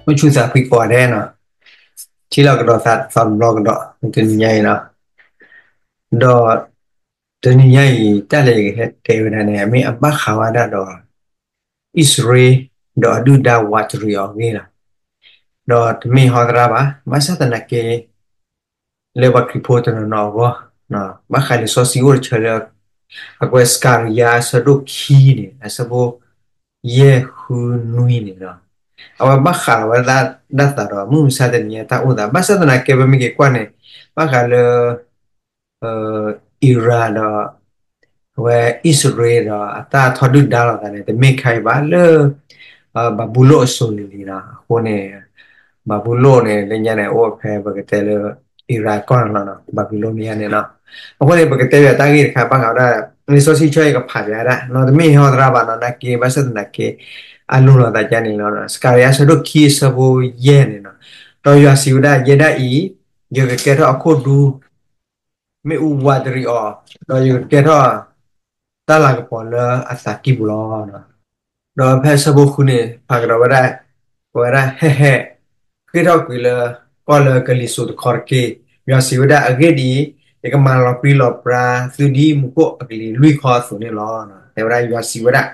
အိၣ်ဆူၣ်သးဖှံကိးဂၤဒဲးနီၤ, ထံၣ်လိာ်ကဒီးသးတသီတဘျီကဒီး တနံၤညါအံၤနီၤ, ဒီးတနံၤညါအံၤ တၢ်လၢယကဟဲတဲဝဲဒၣ်န့ၣ် အမ့ၢ်အဘၣ်ဃးဝဲဒၣ်ဒီး အံၣ်စရ့လး ဒီးအဒုၣ်ဒါဝးတရံးအီၤအဂ့ၢ်လီၤ. ဒီးတမ့ၢ်ဟီသရၣ်ဘၣ်, ဘၣ်ဆၣ်သနာ်က့ လၢပှၤခရံာ်ဖိတနီၤနီၤအဂီၢ်, ဘၣ်ဃးလံာ်စီဆှံအိၣ်တဆၢလၢ အကွဲးစကၤရယၤအဆၢဒိၣ်ခံန့ၣ် အဆၢဖိယဲၢ် ဃု နွံန့ၣ်လီၤ. အဝဲဘၣ်ဃးလီၤဝဲဒၣ်ဒၣ်သးဒီး မုၢ်မဆါတနံၤညါတၢ်အိၣ်သး ဘၣ်ဆၣ်သနာ်က့ ပမ့ၢ်က့ၤကွၢ်န့ၣ် ဘၣ်ဃးလၢ အံရၣ်ဒီး အဝဲအံၣ်စရ့လးဒီး အတၢ်ထီဒုၣ်ဒါလိာ်သးန့ၣ် တမ့ၢ်ခဲအံၤဘၣ်လၢ ဘၤဘူလိၣ်အစိၤလံၤလံၤနီၤ. အဃိန့ၣ် ဘၤဘူလိၣ်န့ၣ် လၢညါန့ၣ် အိၣ်ဖဲပကတဲလၢ အံရၣ်ကီၢ်န့ၣ်လီၤ. ဘၤဘူလိၣ်မ့ၢ်ညါန့ၣ်နီၤ. အဃိန့ၣ် ပကတဲဘၣ်တၢ်ဂ့ၢ်တခါ ဘၣ်ဃးဝဲဒၣ် လံာ်စီဆှံဆၢအံၤကဖးဘၣ်ဒၣ်နီၤ, တမ့ၢ်ဟီသရၣ်ဘၣ်နီၤ, နာ်က့ ဘၣ်ဆၣ်သနာ်က့ အလိၤလိာ်သးကါန့ၣ်လီၤ. စကၤရယၤအဆၢဒိၣ်ခံအဆၢဖိယဲၢ်န့ၣ်နီၤ, ဒီးယွၤစံးဝဲဒၣ် ယဲဒၣ်အံၤ ယကကဲထီၣ်အခိၣ်ဒူ မ့ၣ်အူဝးတရံးအီၤ, ဒီးယကကဲထီၣ် တၢ်လၤကပီၤလၢအသးကံၢ်ပူၤလီၤ. ဒီးဖဲအဆၢဖိဃုန့ၣ် ဖးကဒီးဝဲဒၣ်, ပဝဲဒၣ် ဟဲဟဲ ဃ့ၢ်ထီၣ်ကွံာ်လၢ ကီၢ်လၢကလံၤစိးတခီတက့ၢ်. ယွၤစံးဝဲဒၣ် အဂ့ၢ်ဒ်အံၤ, ယကမၤလီၤပြံလီၤပြါသုဒ်မူခိၣ်အကလံၤလွံၢ်ခီအသိးန့ၣ်လီၤ. တဲဝဲဒၣ်ယွၤစံးဝဲဒၣ်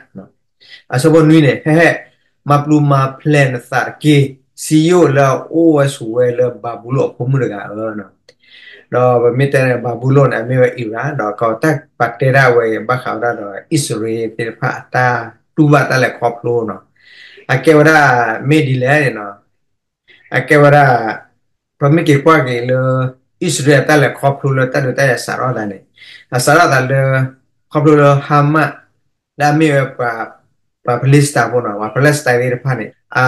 အဆၢဖိနွံန့ၣ် ဟဲဟဲ မၤပျူၤမၤဖျဲးနသးတက့ၢ်. စံယိၣ်လၢအအိၣ်ဝဲဆိးဝဲလၢဘၤဘူလိၣ်အဖိမုၣ်တဂၤဧၢ. ဒီးပမ့ၢ်တဲန့ၣ် ဘၤဘူလိၣ်န့ၣ် အမ့ၢ်ဝဲအံရၣ်, ဒီးကီးတၢ်ပာ်တဲဒၣ်ဝဲအံၤ ဘၣ်ဃးဝဲဒၣ်ဒီးအံၣ်စရ့လးသ့ၣ်တဖၣ်အတၢ်တူၢ်ဘၣ်တၢ်လဲၤခီဖျိနီၤ. အကဲဝဲဒၣ် မ့ၢ်ဒ်လဲၣ်န့ၣ်နီၤ, အကဲဝဲဒၣ် ပမ့ၢ်က့ၤကွၢ်က့ၤလၢ အံၣ်စရ့လးအတၢ်လဲၤခီဖျိလၢတၢ်ဒုးတၢ်ယၤစးထီၣ်သးန့ၣ်, အစးထီၣ်သးလၢ ခီဖျိလၢဟါမၢ် လၢအမ့ၢ်ဝဲ ပှၤဖလ့စတံဖိနီၤ, ပှၤဖလ့စတံသ့ၣ်တဖၣ်န့ၣ် အ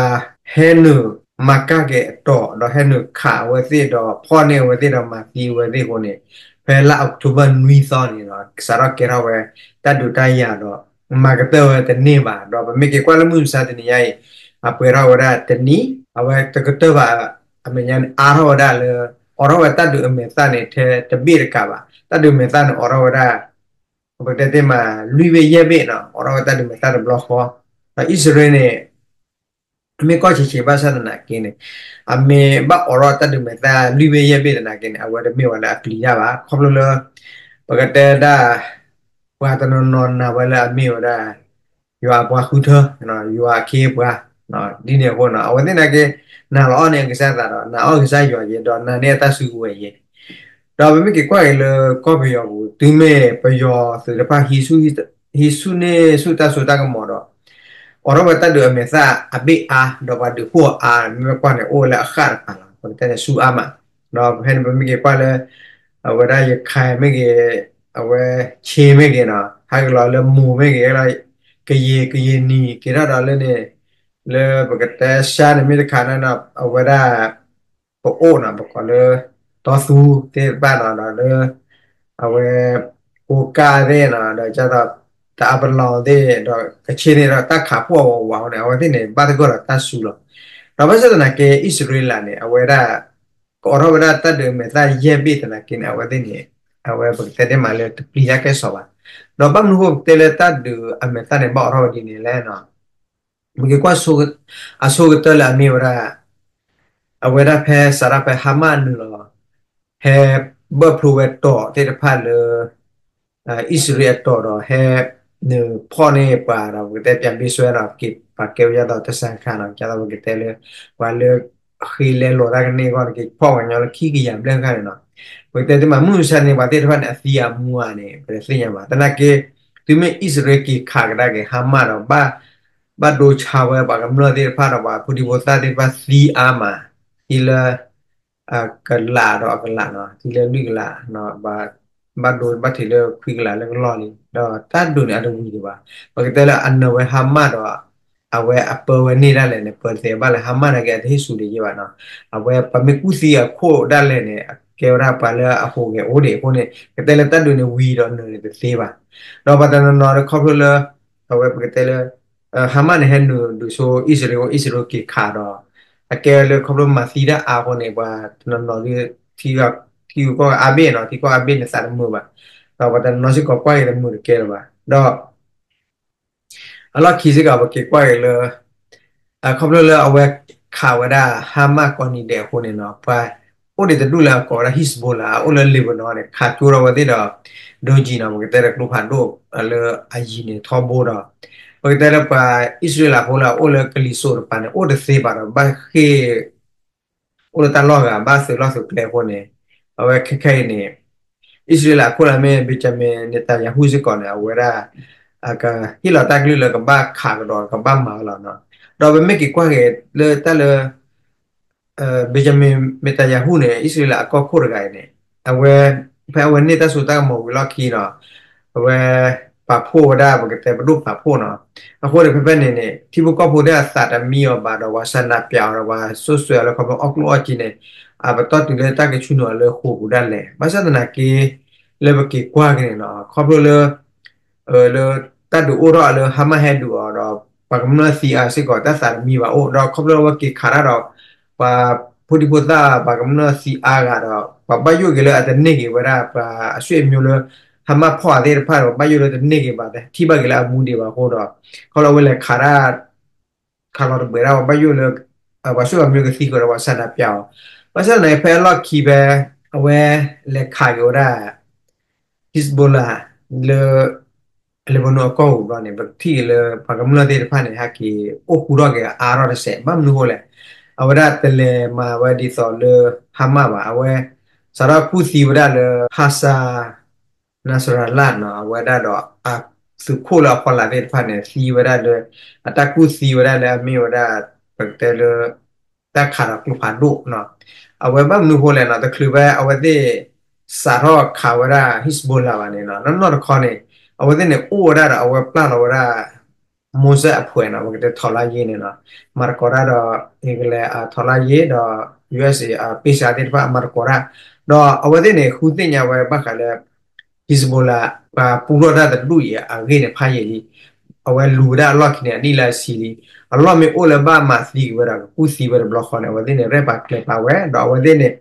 ဟဲနုာ်မၤကၢ်က့ၤအတီၢ် ဒီးဟဲနုာ်ခးအဝဲသ့ၣ်ဒီးဖီၣ်န့ၢ်အဝဲသ့ၣ်ဒီးမၤသံအဝဲသ့ၣ်အဃိန့ၣ်, ဖဲလါအီးကထိဘၢၣ်နွံသီန့ၣ် စးထီၣ်ကဲထီၣ်ဝဲ တၢ်ဒုးတၢ်ယၤဒီး မၤကတၢၢ်ဝဲတန့ၢ်ဘၣ်. ဒီးပမ့ၢ်က့ၤကွၢ်လၢမုၢ်မဆါတနံၤညါအံၤ အပှဲၤထီၣ်ဝဲဒၣ်တနံၣ် အဝဲတကတၢၢ်ဘၣ် အမဲာ်ညါန့ၣ် အါထီၣ်ဝဲဒၣ်လၢ အိးထီၣ်ဝဲတၢ်ဒုးအမဲာ်သၣ်န့ၣ် ထဲတဘ့ၣ်တကးဘၣ်. တၢ်ဒုးမဲာ်သၣ်န့ၣ် အိးထီၣ်ဝဲဒၣ် ပကတဲတ့ၢ်မး လွံၢ်ဘ့ၣ်ယဲၢ်ဘ့ၣ်နီၤ, အိးထီၣ်ဝဲတၢ်ဒုးမဲာ်သၣ်တဘျီဃီ. ဒီးအံၣ်စရ့လးန့ၣ် မ့ၢ်ကီၢ်ဆံးဆံးဘၣ်ဆၣ်သနာ်က့န့ၣ် အမ့ၢ်ဘၣ်အိးထီၣ်တၢ်ဒုးမဲာ်သၣ်လွံၢ်ဘ့ၣ်ယဲၢ်ဘ့ၣ်သနာ်က့န့ၣ် အဝဲတမ့ၢ်ဝဲလၢအပျံၤတၢ်ဘၣ်. ခီဖျိလၢ ပကတဲဒၣ် ပှၤတနီၤနီၤနာ်ဝဲလၢအမ့ၢ်ဝဲဒၣ် ယွၤအပှၤဃုထၢ, ယွၤအခ့အပှၤ, ဒ်န့ၣ်အဃိနီၤ အဝဲသ့ၣ်နာ်က့ နာ်လီၤအီၣ်န့ၢ်အကစၢ်သးဒီး နာ်အီၣ်ကစၢ်ယွၤယဲ ဒီးနာ်န့ၢ်အတၢ်စုကဝဲၤယဲ ဒီးပမ့ၢ်က့ၤကွၢ်က့ၤလၢကီၢ်ပယီၤပူၤ တုၤမ့ၢ်ပယီၤသုးတဖၣ် ဟံးဆူၣ်န့ၢ်ဆူၣ်တၢ်စိတၢ်ကမီၤဒီး အိးထီၣ်ဝဲတၢ်ဒုးအမဲာ်သၣ်အဘ့ၣ်အါ ဒီးပှၤဒုးဖှိၣ်အါ မ့ၢ်ကွၢ်န့ၣ် အိၣ်ဝဲလၢအဃၣ်တပၤလီၤ. ပကတဲန့ၣ်ဆူအါမး, ဒီးဖဲန့ၣ်ပမ့ၢ်က့ၤကွၢ်လၢ အဝဲဒၣ်ရခဲၣ်မ့ၢ်ဂ့ၤ, အဝဲခ့မ့ၢ်ဂ့ၤနီၤ, ဟဲက့ၤလီၤလၢမိၢ်မ့ၢ်ဂ့ၤ, ကယံာ်ကယံာ်နံၤက့ၤထီၣ်ဒီးလၢန့ၣ်, လၢပကတဲရှါန့ၣ်မ့ၢ်တခါန့ၣ် အဝဲဒၣ် ပအိၣ်နီၤ ပကိးလၢ တီသူသ့ၣ်တဖၣ်နီၤ ဒီးလၢ အဝဲ ကိးကၣ်သ့ၣ်နီၤ ဒီးကၢ်သိး တအါပလီၢ်သ့ၣ် ဒီးကဆ့ၣ်န့ၣ်ဒီးတၢ်ခးဖှိၣ်အဝဲဝးန့ၣ် အဝဲသ့ၣ်န့ၣ် ဘၣ်သဂၢၢ်ဒီးတၢ်စူၤလီၤ. ဒီးဘၣ်ဆၣ်သနာ်က့ အံၣ်စရ့လးန့ၣ် အဝဲဒၣ် ကအိးထီၣ်ဝဲဒၣ်တၢ်ဒုးအမဲာ်သၣ်ယဲၢ်ဘ့ၣ်သနာ်က့န့ၣ် အဝဲသ့ၣ်န့ၣ် အဝဲပကတဲတ့ၢ်မးလၢတပျံၤတၢ်ကဲစီးဘၣ်. ဒီးဘၣ်မနုၤဃိပကတဲလၢတၢ်ဒုးအမဲာ်သၣ်န့ၣ် ဘၣ်အိးထီၣ်ဝဲဒ်န့ၣ်လဲၣ်နီၤ ပက့ၤကွၢ် အဆိကတၢၢ်လၢအမ့ၢ်ဝဲဒၣ် အဝဲဒၣ်ဖဲစးထီၣ်ဖဲဟါမၢ်နုာ်လီၤ ဟဲဘၢၣ်ဖျိဝဲတီၢ်သ့ၣ်တဖၣ်လၢ အံၣ်စရ့လးအတီၢ်ဒီးဟဲ နုာ်ဖီၣ်န့ၢ်ပှၤဒီး ပကတဲပၠးဘ့ဆွဲဒီး က့ၤပာ်ကဲဝဲဒ်သိးတၢ်ဆါခါနီၤ ကၢ်သိးပကတဲလၢ ပှၤလၢ ဃ့လဲလိာ်တၢ်ကန့ၢ်အဂီၢ်န့ၣ် က့ၤဖီၣ်ပှၤကညီလၢခံကယၤဘျဲၣ်ခါန့ၣ်နီၤ ပကတဲတ့ၢ်မး မုၢ်မဆါန့ၣ် ပှၤသ့ၣ်တဖၣ်န့ၣ် အသံအမူအါန့ၣ် ပတသ့ၣ်ညါဘၣ် သနာ်က့ တုၤမ့ၢ်အံၣ်စရ့လးက့ၤခးကဒါက့ၤ ဟါမၢ်ဒီး ဘၣ်ဒိဆါဝဲပှၤကမျၢၢ်သ့ၣ်တဖၣ်ဒီး ပှၤဖိဒံဖိသၣ်သ့ၣ်တဖၣ်သံအါမး သံလၢ အကလးဒီးအကလးနီၤ သံလၢလွံၢ်ကလး ဘၣ်ဒိဘၣ်ထံးလၢခွံကလးလၢကလီၢ်လံ ဒီးတၢ်ဒုးန့ၣ် အတဝံၤဒံးဘၣ် ပကတဲလၢအနၢၤဝဲဟါမၢ်ဒီး အဝဲအပၢဝဲန့ၢ်ဒၣ်လဲာ်န့ၣ် ပၢတသ့ဘၣ်လၢ ဟါမၢ်နာ်က့ အတဟ့ၣ်စူၤဒံးယဲၢ်ဘၣ်နီၤ အဝဲပမ့ၢ်ကူၣ်သံအခိၣ်ဒၣ်လဲာ်န့ၣ် အကဲဝဲဒၣ်ပှၤလၢအဟူးဂဲၤအိၣ်ဒံးအဃိန့ၣ် ပကတဲလၢတၢ်ဒုးန့ၣ်ဝံၤဒီးနၢၤန့ၣ်တသ့ဘၣ် ဒီးပှၤတနီၤနီၤဒီးခီဖျိလၢ အဝဲပကတဲလၢ ဟါမၢ်န့ၣ်ဟဲနုာ်ဒုးဆိအံၣ်စရ့လးအဃိ အံၣ်စရ့လးက့ၤခးဒီး အကဲဝဲလၢခီဖျိမၤသံတၢ်အါအဃိန့ၣ် ပှၤတနီၤနီၤ ထံကီၢ်အါဘ့ၣ်နီၤ ထံကီၢ်အါဘ့ၣ်န့ၣ်သးတမုာ်ဘၣ် ဒီးပှၤတနီၤနီၤစ့ၢ်ကီးကွၢ်က့ၤတမုာ်တကဲလၢၤဘၣ် ဒီး အလီၢ်ခံစ့ၢ်ကီး ပက့ၤကွၢ်က့ၤလၢ ခီဖျိလၢအဝဲ ခးဝဲဒၣ် Hamas ကိးနံၤဒဲးအဃိန့ၣ်နီၤ ပှၤအိၣ်ဒံးတဒူၣ်လၢအကိးဝဲဒၣ် Hezbollah အိၣ်လၢ Lebanon န့ၣ် ခးကၠိထီၣ်ဝဲသ့ၣ်ဒီး ဒိကံနီၤ ပကတဲလၢကျိဖးဒိၣ်လၢအယံၤန့ၣ် ထီဘိဒီး ပကတဲလၢပှၤအံၣ်စရ့လးဖိလၢအအိၣ်လၢကလံၤစိးတပၤန့ၣ် အိၣ်တသ့ဘၣ်ဒီး ဘၣ်ဃ့ၢ် အိၣ်လၢတၢ်လီၢ်ဂၤ ဘၣ်သုးလီၢ်သုးကျဲအဃိန့ၣ် အဝဲခဲခဲအံၤန့ၣ် အံၣ်စရ့လးအခိၣ်လၢမ့ၢ် Benjamin Netanyahu စ့ၢ်ကီးန့ၣ် အဝဲဒၣ် ကဟ့ၣ်လီၤတၢ်ကလုၢ်လၢကဘၣ်ခးကဒီး ကဘၣ်မၤဝဲလီၤနီၤ. ဒီးပမ့ၢ်က့ၤကွၢ်က့ၤလၢတၢ်လၢ Benjamin Netanyahu န့ၣ် အံၣ်စရ့လးအကီၢ်ခိၣ်တဂၤအံၤန့ၣ် အဝဲ ဖဲအဝဲန့ၢ်တၢ်စိတၢ်ကမီၤဝံၤလီၢ်ခံဒီး အဝဲ ပာ်ဖှိၣ်ဝဲဒၣ် ပကတဲပဒိၣ်ပာ်ဖှိၣ်နီၤ. အဃိန့ၣ် ဖဲဖဲန့ၣ်န့ၣ် ထံဖိကီၢ်ဖိသ့ၣ်အသးတမံအီၤဘၣ်ဒီး ပှၤဆန္ဒပြအီၤဒီး ပှၤစိစၢၤအီၤလၢခီဖျိအီၣ်ကျိၣ်အီၣ်က့န့ၣ် အပတီၢ်တုၤလၢတၢ်ကဆူနုာ်အီၤလၢဃိာ်ပူၤဒၣ်လဲာ်. ဘၣ်ဆၣ်သနာ်က့ လၢပက့ၤကွၢ်က့ၤန့ၣ်နီၤ ခီဖျိလၢ လၢတၢ်ဒုးအိၣ်ထီၣ်လၢ Hamas ဟဲဒုးအီၤဒီး ပှၤကမျၢၢ်သံအါစ့ၢ်ကီး တၢ်သးတမံဘၣ်အိၣ် ဒီးခီဖျိလၢအဝဲက့ၤခးတၢ်ဒီး ပှၤဖိဒံဖိသၣ် ပှၤကမျၢၢ်သံအါဂၤဒီး ပှၤဘၣ်ယိၣ်က့ၤလၢအတန့ၢ်က့ၤဝဲဒၣ် ပှၤအဆွေမျိုးလၢ Hamas ဖီၣ်အသ့ၣ်တဖၣ်ဒီး ပှၤဘၣ်ယိၣ်လၢတန့ၢ်က့ၤဘၣ် ထံၣ်ဘၣ်က့ၤလၢအမူဒံးဘၣ်အဃိဒီး ခီဖျိလၢအဝဲလဲၤခးတၢ် ခးလီၤတဘှဲးဒၣ် ပှၤဘၣ်ယိၣ်လၢ ပှၤဆွေမျိုးကသံကဒီး ပှၤဆန္ဒပြအီၤ. ဘၣ်ဆၣ်သနာ်က့ ဖဲအလီၢ်ခံဖဲ အဝဲလဲၤခးက့ၤဝဲဒၣ် Hezbollah လၢ Lebanon အကီၢ်ပူၤဘျီန့ၣ် ပကထံၣ်က့ၤလၢ ပှၤကမျၢၢ်သ့ၣ်တဖၣ်န့ၣ် ဟဲက့ၤအိၣ်ဃူထီၣ်က့ၤအါထီၣ်တစဲး ဘၣ်မနုၤအဃိလဲၣ်. အဝဲဒၣ်တလဲၤမၤဝဲဒ်သိးလၢ Hamas ဘၣ် အဝဲ စးထီၣ်ကူၣ်သံဝဲဒၣ်လၢ Hassan Nasrallah နီၤ အဝဲဒၣ်ဒီး အသုးခိၣ်လၢအဖီလာ်သ့ၣ်တဖၣ်န့ၣ် သံဝဲဒၣ်လၢ အတၢ်ကူၣ်သံဝဲဒၣ်လၢအမ့ၢ်ဝဲဒၣ် ပကတဲလၢ တၢ်ခးဒီးကျိဖးဒိၣ်နီၤ. အဝဲဘၣ်မနုၤအဃိလဲၣ်နီၤ တချုးဖဲအဝဲသ့ၣ် စးထီၣ်ခးဝဲဒၣ် Hezbollah ဘၣ်န့ၣ်နီၤ နီၢ်နီၢ်တခီန့ၣ် အဝဲသ့ၣ်န့ၣ်အိၣ်ဝဲဒၣ်ဒီး အဝဲပျၢ်လီၤဝဲဒၣ် Mossad အဖွဲ့နီၤ ပကတဲထောက်လှမ်းရေးန့ၣ်နီၤ မၤသကိးတၢ်ဒီး အ့ကလဲး ထောက်လှမ်းရေး ဒီး USA အပ့ၢ်စးသ့ၣ်တဖၣ် အမၤသကိးတၢ် ဒီးအဝဲသ့ၣ်န့ၣ် ဃုသ့ၣ်ညါဝဲဘၣ်ဃးလၢ Hezbollah ပှၤပူထီၣ်တၢ်တဒူၣ်အံၤအဂ့ၢ်န့ၣ်ဖးယံာ်လံ. အဝဲလူၤဝဲဒၣ်အလီၢ်ခံန့ၣ် အနံၣ်လၢအဆံလံ. အလီၢ်မ့ၢ်အိၣ်လၢဘၣ်မၤသံက့ၤဝဲဒီး ကကူၣ်သံဝဲတဘျီဃီန့ၣ် အဝဲသ့ၣ်န့ၣ် ရဲၣ်ပာ်ကျဲၤပာ်ဝဲ ဒီးအဝဲသ့ၣ်န့ၣ်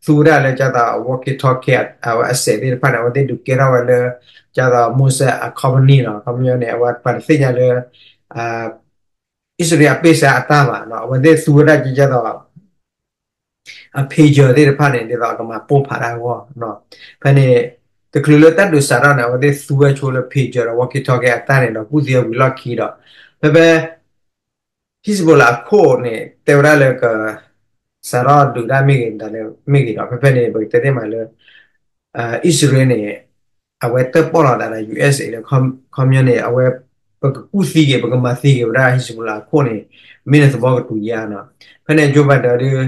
သူဝဲဒၣ်လၢကၢ်သိး walkie talkie အဝဲအစဲးသ့ၣ်တဖၣ်န့ၣ် အဝဲသ့ၣ်ဒုးကဲထီၣ်ဝဲလၢ ကၢ်သိး Mossad အ company နီၤ ခီပညီန့ၣ် အဝဲပှၤတသ့ၣ်ညါလၢ အံၣ်စရ့လးအပ့ၢ်စးအတၢ်ဘၣ်နီၤ အဝဲသ့ၣ်သူဝဲဒၣ်ကၢ်သိး အ pager သ့ၣ်တဖၣ်န့ၣ် ဒ်သိးအကမၤပိၢ်ဖးတၢ်အဂီၢ်. ဖဲန့ၣ် တချုးလၢတၢ်ဒုးစးထီၣ်န့ၣ် အဝဲသ့ၣ်သူဝဲဆိလၢ pager ဒီး walkie talkie အတၢ်န့ၣ်ဒီး ကူၣ်သံဝံၤလီၢ်ခံဒီး ဖဲဖဲ Hezbollah အခိၣ်န့ၣ် တဲဝဲဒၣ်လၢက စးထီၣ်ဒုးတၢ်မ့ၢ်ဂ့ၤ တၢ်လၢမ့ၢ်ဂ့ၤဒီး ဖဲဖဲန့ၣ် ပကတဲသ့မးလၢ အံၣ်စရ့လးန့ၣ် အဝဲတၢၣ်ပီၣ်လီၤသးဒီး USA လၢ ခီပညီန့ၣ် အဝဲ ပကကူၣ်သံက့ၤ ပကမၤသံက့ၤဝဲဒၣ် Hezbollah အခိၣ်န့ၣ် မ့ၢ်နသဘီကတူၤယါနီၤ. ဖဲန့ၣ် Joe Biden ဒုး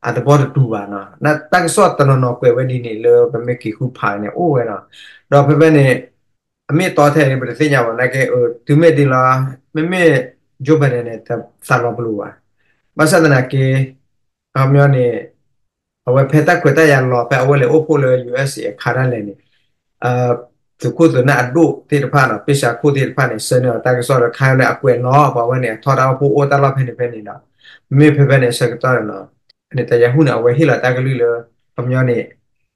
အသဘီတတူၤဘၣ်နီၤ. တၢ်ကစီၣ်တနီၤနီၤကွဲးဝဲဒ်န့ၣ်လၢပမ့ၢ်က့ၤဃုဖးန့ၣ် အိၣ်ဝဲနီၤ. ဒီးဖဲဖဲန့ၣ် အမ့ၢ်အတီထဲန့ၣ် ပတသ့ၣ်ညါဘၣ် နာ်က့ တုၤမ့ၢ်ဒ်လီၤ မ့မ့ၢ် Joe Biden န့ၣ် တသးလီၤပလိာ်ဘၣ်. ဘၣ်ဆၣ်သနာ်က့ အခီပညီန့ၣ် အဝဲဖဲတၢ်ခွဲးတၢ်ယာ်လီၤ ဖဲအဝဲလဲၤအိၣ်ဖှိၣ်လၢ USA အခါဒၣ်လဲာ်န့ၣ် သုးခိၣ်သုးနၢ်အဒိၣ်သ့ၣ်တဖၣ်နီၤ ပ့ၢ်စးခိၣ်သ့ၣ်တဖၣ်န့ၣ် ဆၢန့ၢ်အီၤတၢ်ကစီၣ်လၢခါလၢအကွဲးလီၤ ပှၤဝဲန့ၣ် အထီဒါအိၣ်ဖှိၣ်အိၣ်တၢ်လီၢ်ဖဲန့ၣ်ဖဲန့ၣ်ဒီး မ့ၢ်ဖဲဖဲန့ၣ်အဆၢကတီၢ်န့ၣ်နီၤ Netanyahu န့ၣ် အဝဲဟ့ၣ်လီၤတၢ်ကလုၢ်လၢ ခီပညီန့ၣ်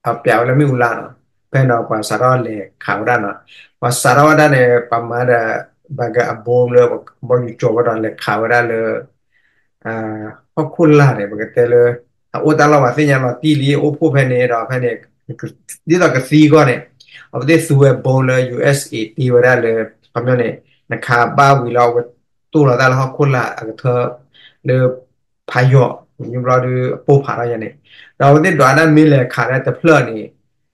အပျးဝဲလၢမ့ၣ်အူလါနီၤ ဖဲန့ၣ်ဒီးပှၤစးထီၣ်လဲၤခးဝဲဒၣ်နီၤ ပှၤစးထီၣ်ဝဲဒၣ်န့ၣ် ပှၤမၤဒီး ဘၣ်ကဲအဘိလၢ ဘီယူၤကၠီၤဝဲဒီးလဲၤခးဝဲဒၣ်လၢ ဟီၣ်ခိၣ်လာ်န့ၣ် ပကတဲလၢ အအိၣ်တၢ်လီၢ်ပှၤသ့ၣ်ညါလီၤတံၢ်လံ အိၣ်ဖှိၣ်ဖဲန့ၣ်ဒီးဖဲန့ၣ် ဒ်သိးကသံအဂီၢ်န့ၣ် အဝဲသ့ၣ်သူဝဲဘိလၢ USA တ့ဝဲဒၣ်လၢ ခီပညီန့ၣ် နခးဘၣ်ဝံၤလီၤ အဝဲတိၢ်လီၤတၢ်လၢဟီၣ်ခိၣ်လာ်အကထၢ လၢ ဖးယိာ် မ့ၢ်ဘျီဒုးအပိၢ်ဖးထီၣ်ယါန့ၣ် ဒီးအဝဲသ့ၣ်ဒွးဒၣ်မ့ၢ်လဲၤခးဒၣ်တဖျၢၣ်န့ၣ်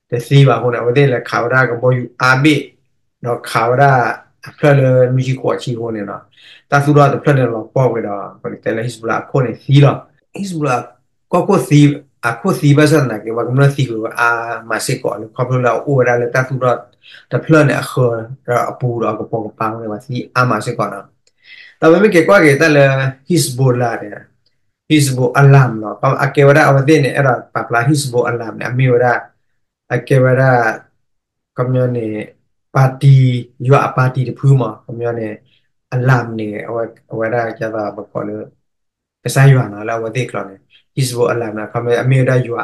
တသံဘၣ်အဃိန့ၣ် အဝဲသ့ၣ်လဲၤခးဝဲဒၣ်ကဘီယူၤအါဘ့ၣ် ဒီးခးဝဲဒၣ်အဖျၢၣ်လၢနွံဆံဃိးဆံအဃိန့ၣ်နီၤ တၢ်သူၣ်ထီၣ်တဖျၢၣ်န့ၣ်လီၤပှီၢ်ဝဲဒီး ပကတဲလၢ Hezbollah အခိၣ်န့ၣ်သံလီၤ. Hezbollah ကီၢ်ခိၣ်သံ အခိၣ်သံဘၣ်ဆၣ်သနာ်က့ ပှၤကမျၢၢ်သံကွံာ်ဝဲအါမးစ့ၢ်ကီးလၢ ခီဖျိလၢအအိၣ်ဝဲဒၣ်လၢတၢ်သူၣ်ထီၣ်တဖျၢၣ်န့ၣ် အဃၢၤဒီးအပူၤဒီးအကပိာ်ကပၤန့ၣ် ပှၤသံအါမးစ့ၢ်ကီးနီၤ ဒီးပမ့ၢ်က့ၤကွၢ်က့ၤတၢ်လၢ Hezbollah န့ၣ် Hezbollah နီၤ အကဲဝဲဒၣ်အဝဲသ့ၣ်န့ၣ် အဲၣ်ဒိးပာ်ဖျါ Hezbollah န့ၣ် အမ့ၢ်ဝဲဒၣ် အကဲဝဲဒၣ် ခီပညီန့ၣ် ပါတီ ယွၤအပါတီတဖုမး ခီပညီန့ၣ် အလမ်န့ၣ် အဝဲဒၣ်ကသိးပကိးလၢ ကစၢ်ယွၤနီၤ လၢအဝဲသ့ၣ်ကျိာ်န့ၣ် Hezbollah န့ၣ် ခီပညီအမ့ၢ်ဝဲဒၣ်ယွၤ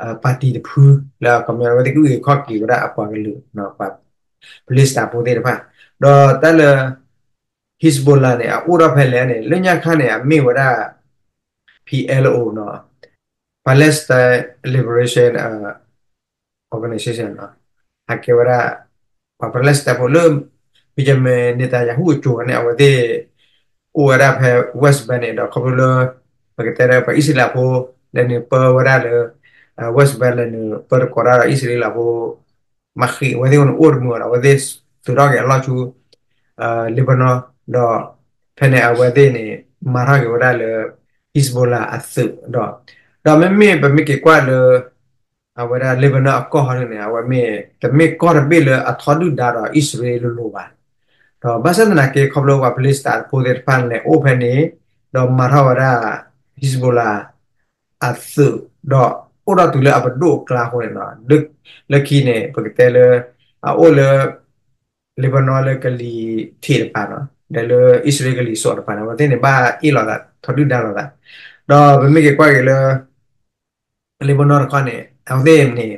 အ ပါတီတဖု လၢခီပညီအဝဲသ့ၣ်ကအုၣ်က့ၤခီၣ်က့ၤဝဲဒၣ်အပှၤကလုာ် ပှၤ Palestine ဖိသ့ၣ်တဖၣ် ဒီးတၢ်လၢ Hezbollah န့ၣ် အအိၣ်ထီၣ်ဖဲလဲၣ်န့ၣ် လၢညါခါန့ၣ် အမ့ၢ်ဝဲဒၣ် Palestine Liberation Organization နီၤ, ဟးကဲဝဲဒၣ် ပှၤ Palestine ဖိလၢ Benjamin Netanyahu အစိၤန့ၣ် အဝဲသ့ၣ် အိၣ်ဝဲဒၣ်ဖဲ West Bank န့ၣ်ဒီး ခီဖျိလၢ ပကတဲဒီးပှၤအံၣ်စရ့လးဖိ လဲၤနုာ်ပၢဝဲဒၣ်လၢ West Bank လဲၤနုာ်ပၢတကိးတၢ်ဒီးအံၣ်စရ့လးဖိ မၤဃံးအဝဲသ့ၣ်အဃိန့ၣ် အိၣ်တမုာ်ဒီး အဝဲသ့ၣ်သုးထီၣ်က့ၤအလီၢ်ဆူ Lebanon ဒီး ဖဲန့ၣ်အဝဲသ့ၣ်န့ၣ် မၤထီၣ်က့ၤဝဲဒၣ်လၢ Hezbollah အသုးဒီး ဒီးမ့မ့ၢ်ပမ့ၢ်က့ၤကွၢ်လၢ အဝဲဒၣ် Lebanon အကီၢ်ဟီဒ်န့ၣ် အဝဲမ့ၢ်တမ့ၢ်ကီၢ်တဘ့ၣ်လၢအထီဒုၣ်ဒါဒီးအံၣ်စရ့လးလိၤလိၤဘၣ်. ဒီးဘၣ်ဆၣ်သနာ်က့ ခီဖျိပှၤ Palestine ဖိသ့ၣ်တဖၣ်လဲၤအိၣ်ဖဲန့ၣ် ဒီးမၤထီၣ်ဝဲဒၣ် Hezbollah အသုး ဒီးအိၣ်ဒီးတုၤလၢအပဒိၣ်အကျါအဃိန့ၣ် လၢခံန့ၣ် ပကတဲလၢ အအိၣ်လၢ Lebanon လၢကလံၤထံးတပၤနီၤ ဒီးလၢအံၣ်စရ့လးကလံၤစိးတပၤန့ၣ် အဝဲသ့ၣ်န့ၣ် ဘၣ်အ့ၣ်လိာ်သး ထီဒုၣ်ဒါလိာ်သး ဒီးပမ့ၢ်က့ၤကွၢ်က့ၤလၢ Lebanon တခီန့ၣ် အဝဲသ့ၣ်န့ၣ်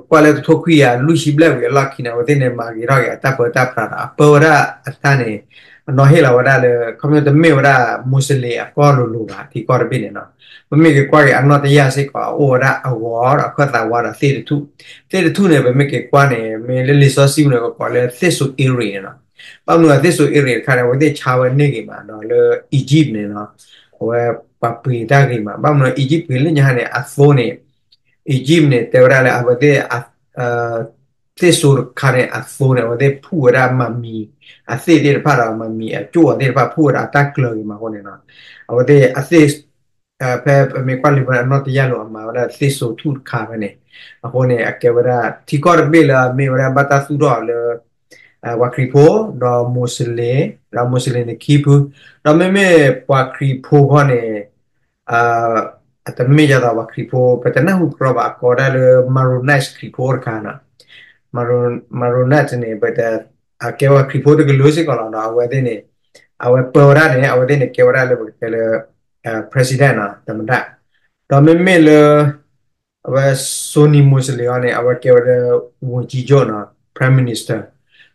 ကွၢ်လၢတထိခွံကယၤလွံၢ်ဆံဘျဲၣ်ဝံၤအလီၢ်ခံန့ၣ် အဝဲသ့ၣ်န့ၣ် မၤဂ့ၤထီၣ်က့ၤအတၢ်ပၢတၢ်ပြးဒီး အပၢဝဲဒၣ်အတၢ်န့ၣ် အနီၢ်ဟ့ၣ်လီၤဝဲဒၣ်လၢ ခီဖျိတမ့ၢ်ဝဲဒၣ် Muslim အကီၢ်လိၤလိၤဘၣ် ထံကီၢ်တဘ့ၣ်န့ၣ်နီၤ. ပမ့ၢ်က့ၤကွၢ်က့ၤအနီၢ်တယၢ်စ့ၢ်ကီး အအိၣ်ဝဲဒၣ်အဂီၤဒီး အခၢၣ်သးဝါဒီးသ့ၣ်တထူၣ် သ့ၣ်တထူၣ်န့ၣ် ပမ့ၢ်က့ၤကွၢ်န့ၣ် မ့ၢ်လၢလံာ်စီဆှံပူၤန့ၣ် ကကိးလၢသ့ၣ်စိၤအ့ရ့းန့ၣ်နီၤ. ဘၣ်မနုၤအသ့ၣ်စိၤအ့ရ့းတခါန့ၣ် အဝဲသ့ၣ်ဆါဝဲန့ၢ်ဂ့ၤမးဒီးလၢ Egypt န့ၣ်နီၤ အဝဲပှၤပှ့ၤတၢ်ဂ့ၤမး ဘၣ်မနုၤ Egypt ပှ့ၤလၢညါန့ၣ် အသိန့ၣ် Egypt န့ၣ် တဲဝဲဒၣ်လၢအဝဲသ့ၣ် သ့ၣ်စိၤတခါန့ၣ် အသိန့ၣ် အဝဲသ့ၣ်ဖူၣ်ဝဲဒၣ်မၤမံၤ အသ့ၣ်သ့ၣ်တဖၣ်ဒီး မၤမံၤအကၠိၣ်အသ့ၣ်တဖၣ် ဖူၣ်ဝဲဒၣ်အတၢ်ကျၢၤဂ့ၤမးအဃိန့ၣ်နီၤ အဝဲသ့ၣ်အသ့ၣ် ဖဲပမ့ၢ်ကွၢ်လံာ်ဘၢအနီၢ်တယၢ်လိၤ အမၤဝဲဒၣ်သ့ၣ်စိၤထူၣ်တခါဖဲန့ၣ် အဃိန့ၣ် အကဲဝဲဒၣ် ထံကီၢ်တဘ့ၣ်လၢအမ့ၢ်ဝဲဒၣ်ဘၣ်တၢ်သူၣ်ထီၣ်လၢ ပှၤခရံာ်ဖိ ဒီး Muslim ဒီး Muslim န့ၣ်ခံဖု ဒီးမ့မ့ၢ်ပှၤခရံာ်ဖိခီန့ၣ် အတမ့ၢ်ယၤသးပှၤခရံာ်ဖိ ပတနၢ်ဟူကြီဘၣ် အကိးဒၣ်လၢ Maronite ခရံာ်ဖိတခါနီၤ Maronite န့ၣ် ပတ အကဲဝဲခရံာ်ဖိတကလုာ်စ့ၢ်ကီးလီၤ ဒီးအဝဲသ့ၣ်န့ၣ် အဝဲပၢဝဲဒၣ်န့ၣ် အဝဲသ့ၣ်န့ၣ် ကဲဝဲဒၣ်လၢပကတဲလၢ president နီၤ သမ္မတ ဒီးမ့မ့ၢ်လၢ အဝဲ Sunni Muslim န့ၣ် အဝဲကဲဝဲလၢ ဝန်ကြီးချုပ် နီၤ Prime Minister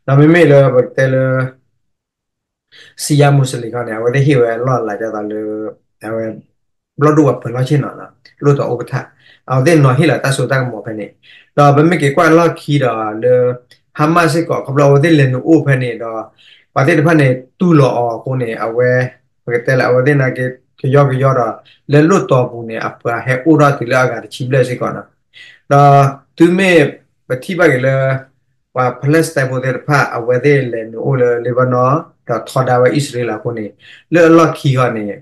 ဒီးမ့မ့ၢ်လၢပကတဲလၢ Shia Muslim ခီန့ၣ် အဝဲသ့ၣ်ဟ့ၣ်ဝဲလီၢ်လၤကသီလၢ အဝဲ ဘျီၣ်ဒိၣ်ပှၤပၢၤလီၢ်ဆ့ၣ်နီၤ လိၣ်တီၤအိၣ်ကထၣ် အဝဲသ့ၣ်နီၤဟ့ၣ်လီၤတၢ်စိတၢ်ကမီၤဖဲန့ၣ် ဒီးပမ့ၢ်က့ၤကွၢ်လီၢ်ခံဒီးလၢ Hamas စ့ၢ်ကီး ခီဖျိအဝဲသ့ၣ်လဲၤနုာ်အိၣ်ဖဲန့ၣ်ဒီး ပှၤသ့ၣ်တဖၣ်န့ၣ် တူၢ်လိာ်အီၤအဃိန့ၣ် အဝဲ ပကတဲလၢအဝဲသ့ၣ်နာ်က့ ကယီကယီဒီး လၢလိၣ်တီၤပူၤန့ၣ် အပှၤဟဲအိၣ်ထီၣ်တုၤလၢအဂၤတဆံဘျဲၣ်စ့ၢ်ကီးနီၤ ဒီးတုၤမ့ၢ်ပထံၣ်ဘၣ်က့ၤလၢ ပှၤ Palestine ဖိသ့ၣ်တဖၣ် အဝဲသ့ၣ်လဲၤနုာ်အိၣ်လၢ Lebanon ဒီးထီဒါဝဲအံၣ်စရ့လးအဃိန့ၣ် လၢအလီၢ်ခံခီန့ၣ်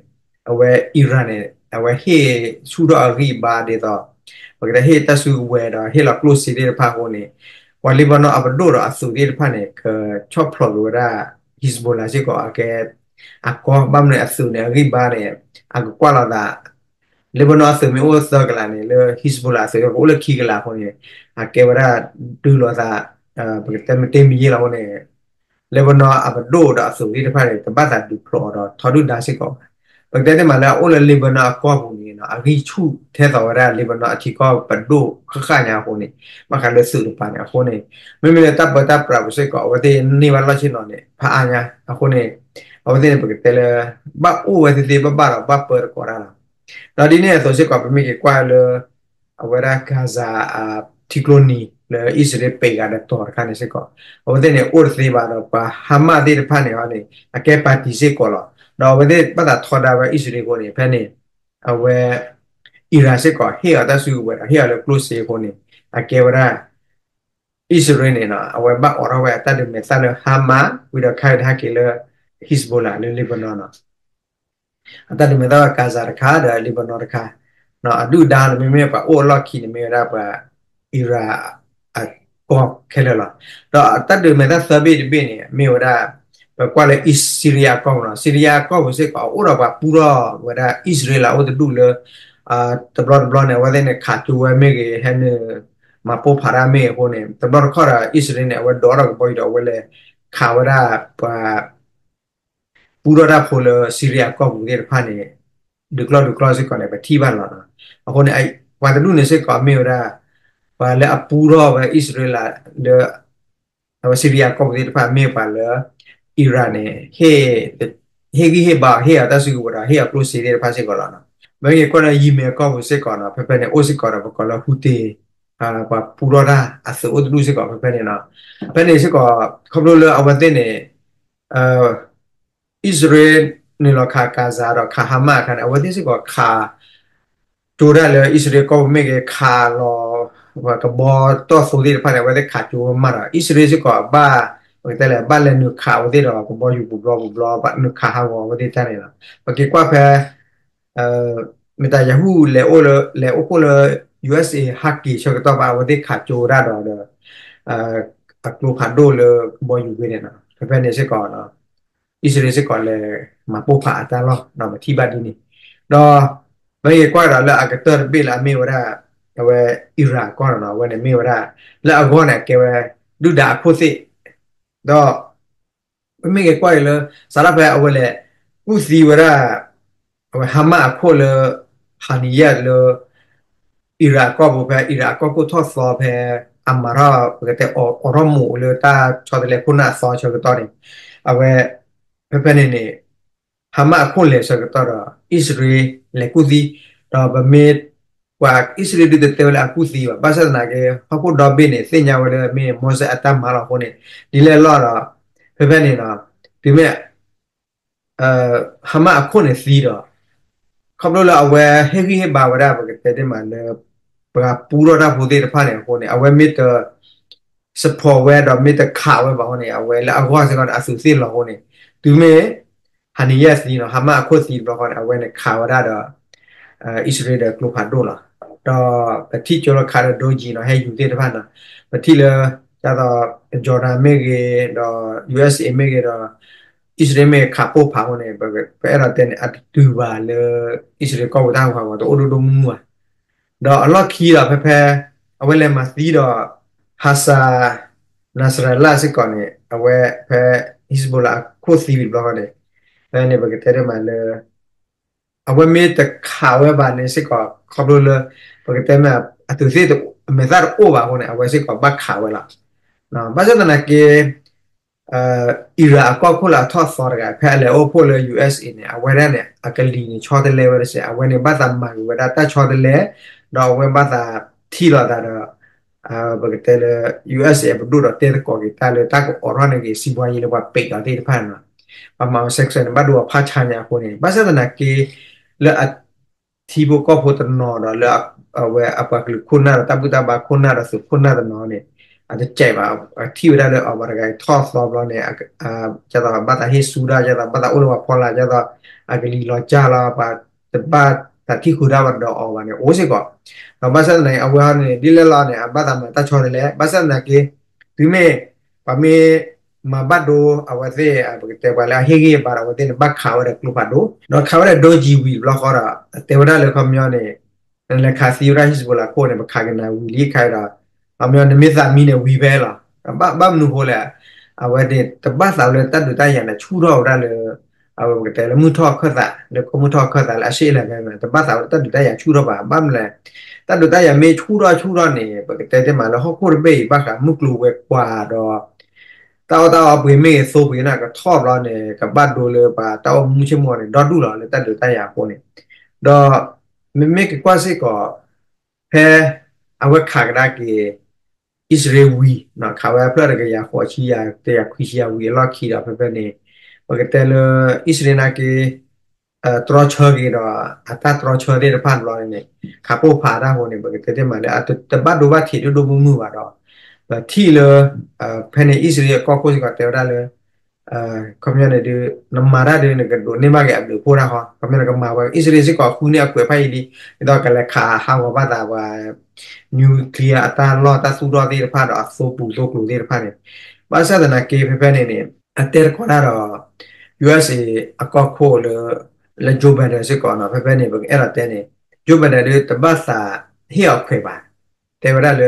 အဝဲ Iran န့ၣ် အဝဲဟ့ၣ်ဆူၣ်ထီၣ်အဂံၢ်အဘါဒ်သိး ပကတဲဟ့ၣ်တၢ်စုကဝဲၤဒီးဟ့ၣ်လီၤကျိၣ်စ့သ့ၣ်တဖၣ်အဃိန့ၣ် ပှၤ Lebanon အပဒိၣ်ဒီးအသုးသ့ၣ်တဖၣ်န့ၣ် ကဆီၣ်ဖျိးက့ၤဝဲဒၣ် Hezbollah စ့ၢ်ကီးအကဲ အကီ ဘၣ်မနုၤအသုးန့ၣ် အဂံၢ်ဘါန့ၣ် အကကွၢ်လိာ်သး Lebanon အသုးမ့ၢ်အိၣ်သၢကလးန့ၣ် လၢ Hezbollah အသုးကအိၣ်လၢခံကလးအဃိန့ၣ် အကဲဝဲဒၣ်ဒုးလိာ်သး ပကတဲမ့ၢ်တ့မ့ၢ်ယ့ၢ်လီၤအဃိန့ၣ် Lebanon အပဒိၣ်ဒီးအသုးသ့ၣ်တဖၣ်န့ၣ် တဘၣ်သးဒုးဖျိးအီၤဒီးထီဒုၣ်ဒါစ့ၢ်ကီးဘၣ်. ပကတဲသ့မးလၢအအိၣ်လၢ Lebanon အကီၢ်ပူၤန့ၣ် အဂံၢ်ဆူၣ်ထဲသိးဝဲဒၣ် Lebanon အထံကီၢ်ပဒိၣ်ဃၣ်ဃၣ်ညါအဃိန့ၣ် ဘၣ်ဃးလၢသုးတပၤန့ၣ်အဃိန့ၣ် မ့မ့ၢ်လၢတၢ်ပၢတၢ်ပြးပူၤစ့ၢ်ကီး အဝဲသ့ၣ်န့ၢ်ဘၣ်လီၢ်ဆ့ၣ်နီၤန့ၣ် ဖးအါညါအဃိန့ၣ် အဝဲသ့ၣ်န့ၣ် ပကတဲလၢ ဘၣ်အိၣ်ဝဲသ့သ့ဘၣ်ဘၣ်ဒီးဘၣ်ပၢတကိးတၢ်လီၤ. ဒီးဒ်န့ၣ်အသိးစ့ၢ်ကီး ပမ့ၢ်က့ၤကွၢ်လၢ အဝဲဒၣ် Gaza အထံကျိနံၤလၢအံၣ်စရ့လးပံးဂၤဒီးတီၤတခါန့ၣ်စ့ၢ်ကီး အဝဲသ့ၣ်န့ၣ် အိၣ်တသ့ဘၣ်ဒီးပှၤ Hamas သ့ၣ်တဖၣ်န့ၣ်န့ၣ် အကဲ party စ့ၢ်ကီးလီၤ. ဒီးအဝဲသ့ၣ်ဘၣ်သးထီဒါဝဲအံၣ်စရ့လးအဃိန့ၣ် ဖဲန့ၣ် အဝဲ Iran စ့ၢ်ကီး ဟ့ၣ်အီၤတၢ်စုကဝဲၤဒီးဟ့ၣ်အီၤလၢကျိၣ်စ့အဃိန့ၣ် အကဲဝဲဒၣ် အံၣ်စရ့လးန့ၣ် အဝဲဘၣ်အိးထီၣ်ဝဲအတၢ်ဒုးမဲာ်သၣ်လၢ Hamas ဝံၤဒီးခါအံၤတဟဲက့ၤလၢ Hezbollah လၢ Lebanon နီၤ အတၢ်ဒုးမဲာ်သၣ်ဝဲ Gaza တခါဒီး Lebanon တခါ အဒုၣ်ဒါန့ၣ် မ့မ့ၢ်ပှၤအိၣ်အလီၢ်ခံန့ၣ် မ့ၢ်ဝဲဒၣ်ပှၤ Iran အကီၢ်ခဲလၢာ်လီၤ. ဒီးအတၢ်ဒုးမဲာ်သၣ်သၢဘ့ၣ်တဘ့ၣ်န့ၣ် မ့ၢ်ဝဲဒၣ် ပကွၢ်လၢ Syria အကီၢ်ပူၤနီၤ Syria အကီၢ်ပူၤစ့ၢ်ကီး အိၣ်ဒီးပှၤပူထီၣ်ဝဲဒၣ်အံၣ်စရ့လးအိၣ်တဒူၣ်လၢ တဘျီတဘျီန့ၣ် အဝဲသ့ၣ်န့ၣ် ခးကၠိဝဲမ့ၢ်ဂ့ၤ ဟဲနုာ် မၤပိၢ်ဖးဒၣ်မ့ၢ်ဂ့ၤအဃိန့ၣ် တဘျီတခီၣ်ဒီး အံၣ်စရ့လးန့ၣ် အဝဲဒိးထီၣ်ကဘီယူၤဒီး အဝဲလဲၤခးဝဲဒၣ်ပှၤ ပူထီၣ်တၢ်ဖိလၢ Syria အကီၢ်ပူၤသ့ၣ်တဖၣ်န့ၣ် ဒုးကျီၢ်ဒုးကျီၢ်စ့ၢ်ကီးန့ၣ် ပထံၣ်ဘၣ်လီၤ. အဃိန့ၣ် ပှၤတဒူၣ်န့ၣ်စ့ၢ်ကီးမ့ၢ်ဝဲဒၣ် ပှၤလၢအပူထီၣ်ဝဲအံၣ်စရ့လးလၢ အဝဲ Syria အကီၢ်ပူၤသ့ၣ်တဖၣ်မ့ၢ်ပှၤလၢ Iran န့ၣ် ဟ့ၣ်ဂံၢ်ဟ့ၣ်ဘါ ဟ့ၣ်အီၤတၢ်စုကဝဲၤဒီး ဟ့ၣ်အီၤကျိၣ်စ့သ့ၣ်တဖၣ်စ့ၢ်ကီးလီၤ. မ့ၢ်ဂ့ၤကွၢ်ဒီး ယံၤမဲာ်ကီၢ်ပူၤစ့ၢ်ကီးနီၤ ဖဲဖဲန့ၣ် အိၣ်စ့ၢ်ကီးဒီးပကိးလၢ Houthi ပှၤပူထီၣ်တၢ်အသုးအိၣ်တဒူၣ်စ့ၢ်ကီး ဖဲဖဲန့ၣ်နီၤ. ဖဲန့ၣ်စ့ၢ်ကီး ခီဖျိလၢအဝဲသ့ၣ်န့ၣ် အံၣ်စရ့လးနုာ်လီၤခး Gaza ဒီးခး Hamas အခါန့ၣ် အဝဲသ့ၣ်စ့ၢ်ကီးခး ကၠိဒၣ်လၢအံၣ်စရ့လးကီၢ်ပူၤမ့ၢ်ဂ့ၤ ခးလီၤ ပှၤကဘီတီၢ်သိသ့ၣ်တဖၣ်န့ၣ် အဝဲသ့ၣ်ခးကၠိဝဲမးဒီး အံၣ်စရ့လးစ့ၢ်ကီးအဘၣ် ပကတဲလဲၣ် ဘၣ်လဲၤနုာ်ခးအဝဲသ့ၣ်ဒီး ကဘီယူၤပူၤဘျီပူၤဘျီ နုာ်ခးဟးဂီၤအဝဲသ့ၣ်တၢ်န့ၣ်လီၤ. ပက့ၤကွၢ်ဖဲ Netanyahu လဲၤအိၣ်လၢ လဲၤအိၣ်ဖှိၣ်လၢ ယူအက်စ်အေ ဟးက့ၤဆၢကတီၢ်ဘၣ် အဝဲသ့ၣ်ခးကၠိဒၣ်ဒီး ဒီး အကျိဖးဒိၣ်လၢကဘီယူၤဝဲန့ၣ်နီၤ ဖဲဖဲန့ၣ်စ့ၢ်ကီး အံၣ်စရ့လးစ့ၢ်ကီးလဲၤမၤပိၢ်ဖးအတၢ်လီၢ် ပထံၣ်ဘၣ်ဒ်န့ၣ် ဒီး မ့ၢ်ဂ့ၤကွၢ်ဒီးလၢအကတၢၢ်တဘ့ၣ်လၢအမ့ၢ်ဝဲဒၣ် အဝဲ Iran အကီၢ်နီၤ အဝဲန့ၣ်မ့ၢ်ဝဲဒၣ် လၢအဂီၢ်န့ၣ် အကဲဝဲ ဒုၣ်ဒါအခိၣ်သ့ၣ် ဒီး ပမ့ၢ်ဂ့ၤကွၢ်အံၤလၢ စးထီၣ်ဖဲအဝဲလဲၤ ကူၣ်သံဝဲဒၣ် အဝဲ Hamas အခိၣ်လၢ Haniyeh လၢ Iran အကီၢ်ပူၤဖဲ Iran အကီၢ်ခိၣ်ထီၣ်သီဖဲ အမၤထီၣ် ပကတဲအိးထီၣ်မူးလၢတၢ်ဆီတလဲခိၣ်နၢ်အသီဆၢကတီၢ်န့ၣ် အဝဲ ဖဲဖဲန့ၣ်န့ၣ် Hamas အခိၣ်လဲၤဆၢကတီၢ်ဒီး အံၣ်စရ့လးလဲၤကူၣ်သံ ဒီးပမ့ၢ် ပှၤအံၣ်စရ့လးဒုးတတဲဝဲလၢအကူၣ်သံဘၣ် ဘၣ်ဆၣ်သနာ်က့ ဟီၣ်ခိၣ်ဒီဘ့ၣ်န့ၣ် သ့ၣ်ညါဝဲလၢမ့ၢ် Mossad အတၢ်မၤလီၤအဃိန့ၣ် ဒ်လဲၣ်လီၤဒီး ဖဲဖဲန့ၣ်ဒီး တုၤမ့ၢ် Hamas အခိၣ်န့ၣ်သံဒီး ခီဖျိလၢအဝဲဟ့ၣ်ဂံၢ်ဟ့ၣ်ဘါဝဲဒၣ် ပကတဲတ့ၢ်မးလၢ ပှၤပူထီၣ်တၢ်ဖိသ့ၣ်တဖၣ်န့ၣ်အဃိန့ၣ် အဝဲမ့ၢ်တ support ဝဲဒီးမ့ၢ်တခးဝဲဘၣ်အဃိန့ၣ် အဝဲလၢအဂီၢ်စ့ၢ်ကီးန့ၣ် အသုးသ့ၣ်လီၤအဃိန့ၣ် တုၤမ့ၢ် Haniyeh သံနီၤ Hamas အခိၣ်သံတဘျီဃီန့ၣ် အဝဲန့ၣ်ခးဝဲဒၣ်ဒီး အံၣ်စရ့လးဒီးကျိဖးဒိၣ်လီၤ. ဒီးပထံၣ်ကၠိလီၤခးဒီး ဒိကံနီၤ ဟဲယူၤသ့ၣ်တဖၣ်နီၤ ပထံၣ်လၢ ဒ်သိး Jordan မ့ၢ်ဂ့ၤ ဒီး ယူအက်စ်အေ မ့ၢ်ဂ့ၤဒီး အံၣ်စရ့လးမ့ၢ်ခးပိၢ်ဖးအဃိန့ၣ် ပအဲၣ်ဒိးတဲန့ၣ် အတတုၤဘၣ်လၢ အံၣ်စရ့လးကီၢ်ပူၤတၢ်ဟးဂီၤတအိၣ်ဒိၣ်ဒိၣ်မုၢ်မုၢ်ဘၣ် ဒီးအလီၢ်ခံဒီးဖဲဖဲ အဝဲလဲၤမၤသံဒီး Hassan Nasrallah စ့ၢ်ကီးန့ၣ် အဝဲဖဲ Hezbollah အခိၣ်သံဝံၤတဘျီဃီန့ၣ် ဖဲန့ၣ်ပကတဲတ့ၢ်မးလၢ အဝဲမ့ၢ်တခးဝဲဘၣ်န့ၣ်စ့ၢ်ကီး ခီဖျိလၢ ပကတဲမ့ၢ် အသုးသ့ၣ် အမဲာ်သၣ်တအိၣ်ဘၣ်အဃိန့ၣ် အဝဲစ့ၢ်ကီးဘၣ်ခးဝဲလီၤ. ဘၣ်ဆၣ်သနာ်က့ Iran အကီၢ်ခိၣ်လၢအထီၣ်သီတဂၤ ဖဲအလဲၤအိၣ်ဖှိၣ်လၢ ယူအက်စ်အေ န့ၣ် အဝဲဒၣ်န့ၣ် အကလံၤန့ၣ်ဆီတလဲဝဲတစဲး အဝဲန့ၣ်ဘၣ်သးမၤက့ၤဝဲဒၣ်တၢ်ဆီတလဲ ဒီးအဝဲဘၣ်သးထံၣ်လိာ်သးဒီး ပကတဲလၢ ယူအက်စ်အေ ပဒိၣ်ဒီးတဲသကိးက့ၤတၢ်လၢတၢ်ကအိးထီၣ်န့ၢ်က့ၤစံးဘှါယံၤလၢပှၤပဲာ်ဒီးသ့ၣ်တဖၣ်န့ၣ်လီၤ. ပှၤမၤဝဲ sanction န့ၣ် ဘၣ်ဒိဘၣ်ဖးဆါညါအဃိန့ၣ် ဘၣ်ဆၣ်သနာ်က့ လၢအ ထံဖိကီၢ်ဖိတနီၤဒီးလၢ အဝဲအပှၤကလုာ်ခိၣ်နၢ်ဒီးတၢ်ဘူၣ်တၢ်ဘါခိၣ်နၢ်ဒီးသုးခိၣ်နၢ်တနီၤန့ၣ် အတစဲးဘၣ် အထံၣ်ဝဲဒၣ်လၢအပှၤတဂၤအံၤထီၣ်သီဘျီန့ၣ် ဒ်သိးဘၣ်သးဟ့ၣ်ဆူၣ်တၢ် ဒ်သိးဘၣ်သးအိၣ်လၢပှၤဖီလာ် ဒ်သိး အကလံၤလီၤကၢ်လီၤ ပှၤတဘၣ်သးထံၣ်ဃုာ်တၢ်ဒီးအီၤဘၣ်န့ၣ် အိၣ်စ့ၢ်ကီး ဒီးဘၣ်ဆၣ်သနာ်က့ အဝဲဟီန့ၣ် ဒ်လဲၣ်လီၤန့ၣ် အဘၣ်သးမၤတၢ်ဆီတလဲ ဘၣ်ဆၣ်သနာ်က့ တုၤမ့ၢ် ပှၤမ့ၢ် မၤဘၣ်ဒိအဝဲသ့ၣ် ပကတဲပှၤလၢအဟ့ၣ်ဂံၢ်ဟ့ၣ်ဘါဒီးအဝဲသ့ၣ်န့ၣ် ဘၣ်ခးဝဲဒီးကျိဖးဒိၣ် ဒီးခးဝဲဒီးဒိကံဝံၤတဘျီဃီဒီး တဲဝဲဒၣ်လၢခီပညီန့ၣ် နလဲၤခးသံဝဲဒၣ် Hezbollah ခိၣ်န့ၣ် ပခးက့ၤနၤဝံၤလံခါဒီး ခီပညီနမ့ၢ်သးမံန့ၣ်ဝံၤဖဲလီၤ. ဘၣ်မနုၤဃိလဲၣ် အဝဲန့ၣ် တဘၣ်သးလၢတၢ်ဒုးတၢ်ယၤန့ၣ် ဆူၣ်ထီၣ်ဝဲဒၣ်လၢ အဝဲပကတဲလၢမုၢ်ထီၣ်ခၢၣ်သး လၢကီၢ်မုၢ်ထီၣ်ခၢၣ်သးလၢအရှေ့အလယ်ပိုင်း တဘၣ်သးလၢတၢ်ဒုးတၢ်ယၤဆူၣ်ထီၣ်ဘၣ် ဘၣ်မနုၤလဲၣ် တၢ်ဒုးတၢ်ယၤမ့ၢ်ဆူၣ်ထီၣ်ဆူၣ်ထီၣ်န့ၣ် ပကတဲသ့မးလၢဟီၣ်ခိၣ်တဘ့ၣ်အံၤ ဘၣ်ဃးမုၢ်ကျိၤဝဲၤကွာ်ဒီး တၢ်အီၣ်တၢ်အီပှ့ၤမ့ၢ်ဂ့ၤ သိပှ့ၤန့ၣ်ကထီၣ်ဘျီန့ၣ် ကဘၣ်ဒိလၢပှၤတၢ်အိၣ်မူဆ့ၣ်မုၢ်န့ၣ် ဒီဒူၣ်လီၤလၢတၢ်ဒုးတၢ်ယၤအဃိန့ၣ် ဒီး မ့မ့ၢ်က့ၤကွၢ်စ့ၢ်ကီး ဖဲ အဝဲခးကဒါက့ၤ အံၣ်စရ့လးဝံၤ ခးဝဲအဖျၢၣ်တကယၤဃိးဆံယၤ တကယၤခွံဆံယၤဝံၤအလီၢ်ခံဒီး ဖဲဖဲန့ၣ် ပကတဲလၢ အံၣ်စရ့လးနာ်က့ တြီဆၢက့ၤဒီး အတၢ်တြီဆၢသ့ၣ်တဖၣ်တဘျီန့ၣ် ခးပိၢ်ဖးတၢ်အဃိန့ၣ် ပကတဲသ့မးလၢ အတဘၣ်ဒိဘၣ်ထံးဒိၣ်ဒိၣ်မုၢ်မုၢ်ဘၣ်ဒီး ပထံၣ်လၢ ဖဲန့ၣ် အံၣ်စရ့လးအကီၢ်ခိၣ်စ့ၢ်ကီးတဲဝဲဒၣ်လၢ ခီပညီန့ၣ်ဒုး နမၤတၢ်ဒုး နကဒိးန့ၢ်ဘၣ်က့ၤအဘျုးအဖှိၣ်တၢ်ဃီ ခီပညီနကမၤဝဲ အံၣ်စရ့လးစ့ၢ်ကီးဃုန့ၢ်အကွဲးဖးယံာ်လံ ဒ်သိးကလဲၤခးဟးဂီၤဘၣ်သးပှၤ nuclear အတၢ်လီၢ်တၢ်သူၣ်ထီၣ်သ့ၣ်တဖၣ်ဒီးအသိပူၤသိကျိၤသ့ၣ်တဖၣ်န့ၣ် ဘၣ်ဆၣ်သနာ်က့ဖဲဖဲန့ၣ်န့ၣ် အတဲတကိးတၢ်ဒီး ယူအက်စ်အေ အကီၢ်ခိၣ်လၢ လၢ Joe Biden စ့ၢ်ကီးနီၤ ဖဲဖဲန့ၣ် ပကအဲၣ်ဒိးတဲန့ၣ် Joe Biden ဒုးတဘၣ်သးဟ့ၣ်အီၤခွဲးဘၣ် တဲဝဲဒၣ်လၢ ခီ